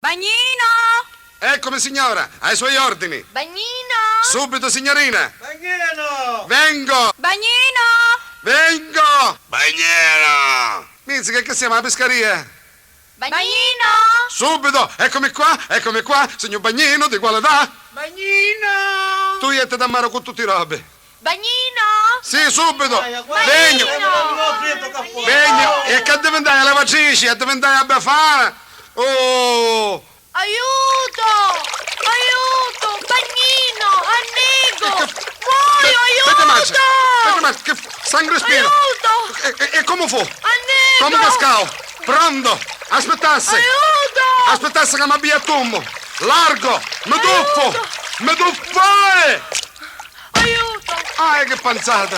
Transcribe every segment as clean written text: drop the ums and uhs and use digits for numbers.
Bagnino! Eccomi signora, ai suoi ordini. Bagnino! Subito signorina. Bagnino! Vengo! Bagnino! Vengo! Bagnino! Mizzica, che siamo alla pescaria? Bagnino! Subito! Eccomi qua, eccomi qua, signor Bagnino, di quale dà? Bagnino! Tu iette da mare con tutti i robe. Bagnino! Sì, subito! Vengo! Vengo! E che deve andare alla lavatrice? E deve andare a Befana? Oh! Aiuto! Aiuto! Bagnino! Annego! Muoio! Aspetta, marcia! Aiuto! Aspetta, marcia! Che sangue spino! Aiuto! E, e, e come fu? Annego! Come cascao? Pronto! Aspettassi! Aiuto! Aspettassi che mi abbia a tumbo! Largo! Mi tuffo! Aiuto! Mi tuffo! Aiuto! Ah, che panzata!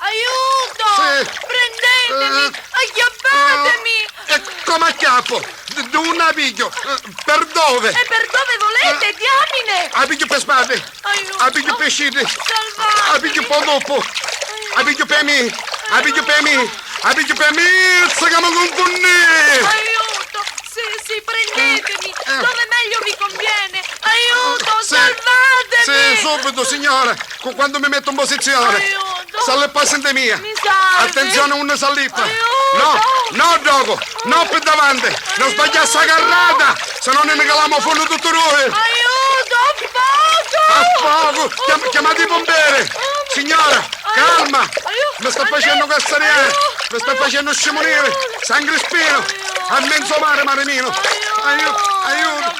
Aiuto! Sì. Prendetemi! Eh. Acchiappatemi! E come acchiappo? Di un piglio? Per dove? E per dove volete, diamine! A piglio per spalle! Aiuto! A piglio per scende! Salvatemi! A piglio per dopo! A piglio per me! A piglio per me! A piglio per me! Se che mi confonde! Aiuto! Sì, sì, prendetemi! Eh. Dove meglio vi conviene! Aiuto! Sì. Salvatemi! Sì, subito, signora! Quando mi metto in posizione! Aiuto! Salle passante mia! Mi salvi! Attenzione, una sallippa! Aiuto! No, no, Dogo! No, più davanti! Non sbagliasse la carrata! Se no ne caliamo fuori tutti noi! Aiuto! A fuoco! A fuoco! Chiamate i pompieri! Signora, calma! Aiuto! Mi sta facendo cassariare! Mi sta facendo scimonire! Sangue spino! A mezzo mare, mare mio! Aiuto! Aiuto!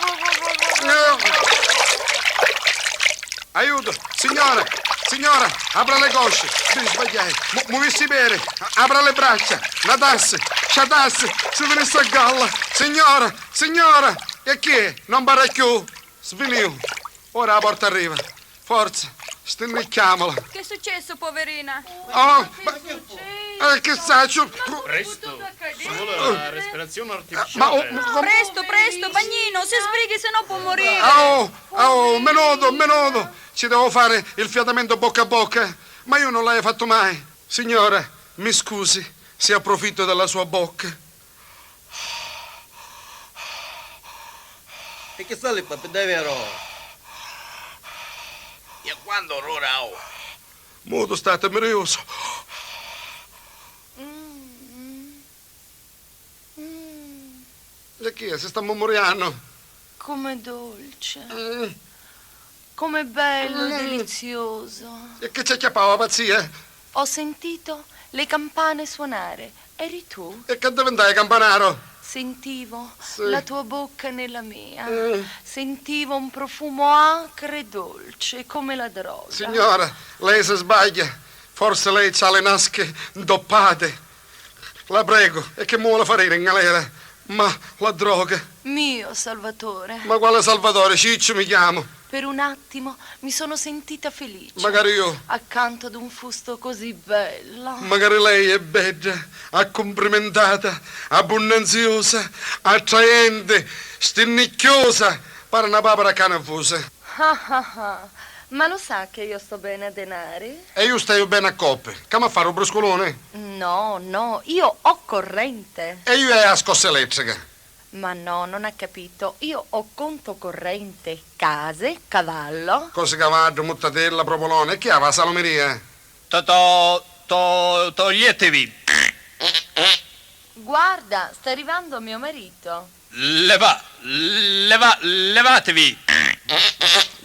Aiuto! Signora! Signora, apra le cosce! Mi sbagliai! Muovessi bene! Apra le braccia! Natasse! Sciatasse! Si venisse a galla! Signora! Signora! E chi è? Non barra più! Sveniu! Ora la porta arriva! Forza! Stinnicchiamola! Che è successo, poverina? Oh, ma, che saccio! Presto, solo la respirazione artificiale. Ma, oh, ma- Presto, presto, bagnino, si sbrighi, se no può morire. Oh, oh, menodo, menodo! Ci devo fare il fiatamento bocca a bocca, ma io non l'hai fatto mai. Signora, mi scusi se approfitto della sua bocca. E che sta lì, per davvero? E quando ora oh? Muto state merioso. E chi è? Si sta murmuriando. Come dolce, come bello e delizioso. E che c'è chiappava pazzia? Ho sentito le campane suonare. Eri tu? E che diventai campanaro? Sentivo Sì. la tua bocca nella mia. Sentivo un profumo acre e dolce, come la droga. Signora, lei si sbaglia. Forse lei ha le nasche doppate. La prego, e che muoio fare in galera? Ma la droga. Mio Salvatore, Ma quale Salvatore? Ciccio mi chiamo. per un attimo mi sono sentita felice. Magari io. Accanto ad un fusto così bello. Magari lei è bella, accomplimentata, abbondanziosa, attraente, stinnicchiosa. Pare una papera canafusa. Ah, ah, ah. Ma lo sa che io sto bene a denari? E io stai bene a coppe. Come a fare un bruscolone? No, no, io ho corrente. E io è a scossa elettrica. Ma no, non ha capito. Io ho conto corrente, case, cavallo. Cose cavallo, muttatella, propolone. E chi ha la salomeria? To, to, to, toglietevi. Guarda, sta arrivando mio marito. Leva, leva, levatevi.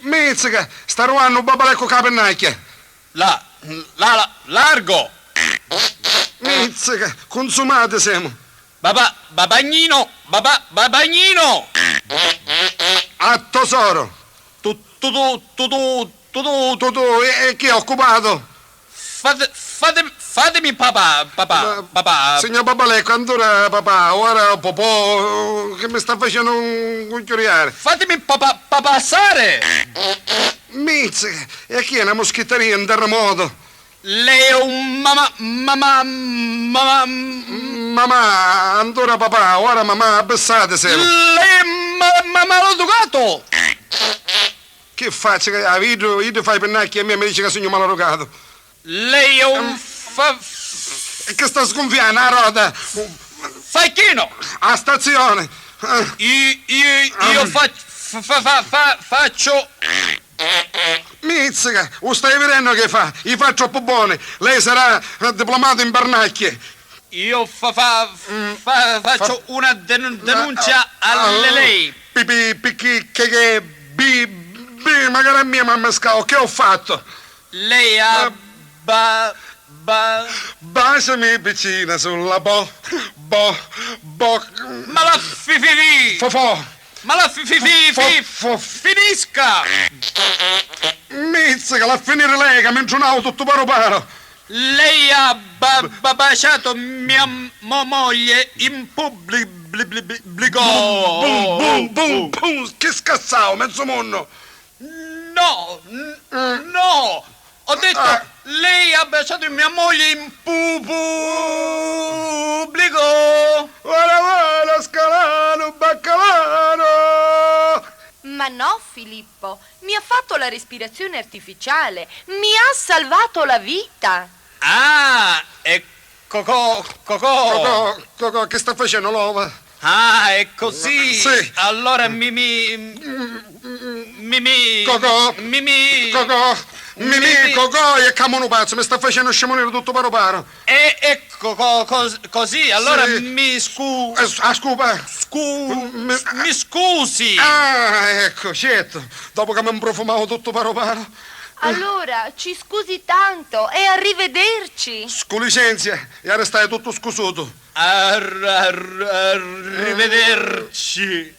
Mizzica, sta ruando un babalecco capennacchia. La, la, la, largo. Mizzica, consumate siamo. Babà, babagnino, babà, babagnino. A tesoro. Tu, tu, tu, tu, tu, tu, tu, Tu, tu, e chi è occupato? Fate, fate, fatemi papà, papà, papà. Signor Babalecco, ancora papà, ora popò, che mi sta facendo un cucchiariare. Fatemi papà, passare. Mizzica, e chi è una moschetteria, un terremoto? Lei è un mamma, mamma, mamma. Mamma, ancora papà, ora mamma, abbassate siamo. Lei è ma, ma, maleducato. Che faccio? Ah, io fai pennacchi e a me mi dice che sono maleducato. Lei è un fa, E che sta sgonfiando, la roda? facchino. A stazione. Io faccio fa, fa, fa, faccio Mizzica, 'u stai vedendo che fa? I fa troppo buoni. Lei sarà diplomato in Bernacchie. Io fa, fa, fa, faccio una denuncia a lei. P, P, P, che, che, B, B, magari a mia mamma scao, che ho fatto? Lei ha ba, ba... Baciami vicina sulla bo, bo, bo... Ma la fi fi fi! Fo fo! Ma la fi fi fi Fo, fi! fo, Finisca! Mizzica, l'ha finire lei che mi intrunavo tutto paro paro! Lei ha ba, ba, baciato mia moglie in pubblico. Bum, bum, bum, bum, che scassavo, mezzo mondo! No, no! Ho detto, Ah. lei ha baciato mia moglie in pubblico! Ora, ora, scalano, baccalano! Ma no, Filippo, mi ha fatto la respirazione artificiale, mi ha salvato la vita. Ah, è cocò, cocò! Cocò, cocò, che sta facendo l'ova? Ah, è così! Sì. Allora mi mi... Mi mi... Cocò. Mi mi... Cocò, mi mi, cocò, e camo un pazzo, mi sta facendo scimonire tutto paro paro. E ecco così, allora Sì. mi scu... Ah, scupa. Scu... Mi- Mi scusi! Ah, ecco, certo. Dopo che mi profumavo tutto paro paro. Allora, ci scusi tanto e arrivederci. Sculicenzia, e ora stai tutto scusuto. Arrivederci!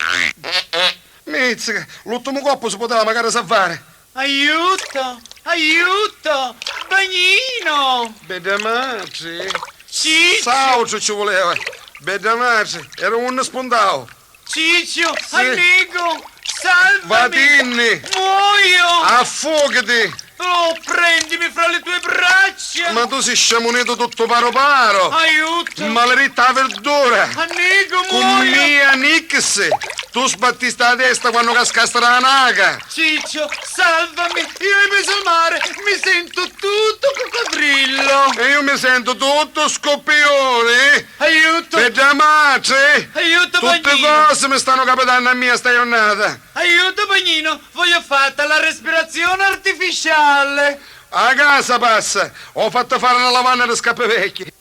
Mizzica, l'ultimo coppo si poteva magari salvare. Aiuto! Aiuto! Bagnino! Bella madre. Ciccio! Saucio ci voleva. Bella madre, era un spondao. Ciccio! Amico! Salvami! Vatinni, Muoio! affogati. Oh, prendimi fra le tue braccia! Ma tu sei sciamonito tutto paro paro. Aiuto! Maledetta la verdura. Amico, Con muoio! mia nix. Tu sbattiste la testa quando cascaste la naga. Ciccio, salvami! Io in mezzo al mare mi sento tutto coccodrillo! E io mi sento tutto scoppione. Aiuto! Bella madre. Aiuto, Tutte bagnino! cose mi stanno capitando a mia sta giornata. Aiuto, bagnino! Voglio fatta la respirazione artificiale! A casa passa. Ho fatto fare una lavanda di scappe vecchie.